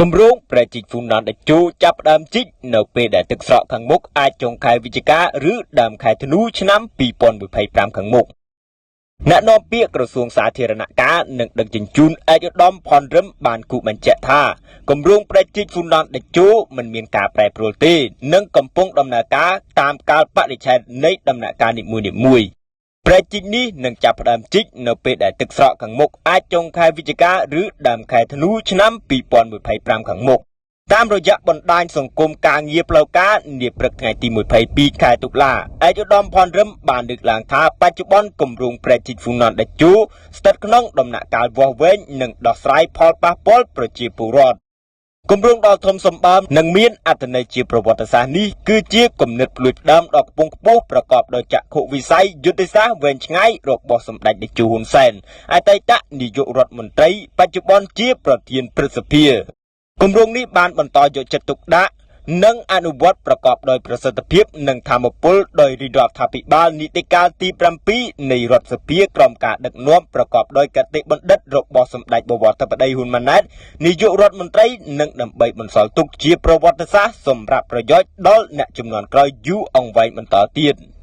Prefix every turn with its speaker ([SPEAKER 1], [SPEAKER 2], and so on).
[SPEAKER 1] គម្រោងព្រែកជីកហ្វូណនតេជោចាប់ផ្ដើមជីកនៅពេលដែលទឹកស្រកខាងមុខអាចចុងខែវិច្ឆិកាឬដើមខែធ្នូឆ្នាំ2025ខាងមុខអ្នកនាំពាក្យក្រសួងសាធារណការនិងដឹកជញ្ជូនឯកឧត្តមផនរឹមបានគូបញ្ជាក់ថាគម្រោងព្រែកជីកហ្វូណនតេជោមិនមានការប្រែប្រួលទេនិងកំពុងដំណើរការតាមកាលបរិច្ឆេទនៃដំណាក់កាលនីមួយៗព្រែកជីកនេះនឹងចាប់ផ្ដើមជីកនៅពេលដែលទឹកស្រកខាងមុខអាចចុងខែវិច្ឆិកាឬដើមខែធ្នូឆ្នាំ2025ខាងមុខតាមរយៈបណ្ដាញសង្គមការងារផ្លូវការនាព្រឹកថ្ងៃទី22ខែតុលាឯកឧត្តមផនរឹមបានលើកឡើងថាបច្ចុប្បន្នគម្រោងព្រែកជីកហ្វូណនតេជោស្ថិតក្នុងដំណាក់កាលវាស់វែងនិងដោះស្រាយផលប៉ះពាល់ប្រជាពលរដ្ឋគម្រោងដ៏ធំសម្បើមនិងមានអត្ថន័យជាប្រវត្តិសាស្ត្រនេះគឺជាគំនិតផ្ដួចផ្ដើមដ៏ខ្ពង់ខ្ពស់ប្រកបដោយចក្ខុវិស័យយុទ្ធសាស្ត្រវែងឆ្ងាយរបស់សម្ដេចតេជោហ៊ុនសែនអតីតនាយករដ្ឋមន្ត្រីបច្ចុប្បន្នជាប្រធានព្រឹទ្ធសភាគម្រោងនេះបានបន្តយកចិត្តទុកដាក់និងអនុវត្តប្រកបដោយប្រសិទ្ធភាពនិងធម៌ពលដោយរាជរដ្ឋាភិបាលនីតិកាលទី7នៃរដ្ឋសភាក្រោមការដឹកនាំប្រកបដោយគតិបណ្ឌិតរបស់សម្ដេចបវរធិបតីហ៊ុនម៉ាណែតនាយករដ្ឋមន្ត្រីនិងដើម្បីបន្សល់ទុកជាប្រវត្តិសាស្ត្រសម្រាប់ប្រយោជន៍ដល់អ្នកជំនាន់ក្រោយយូរអង្វែងបន្តទៀត។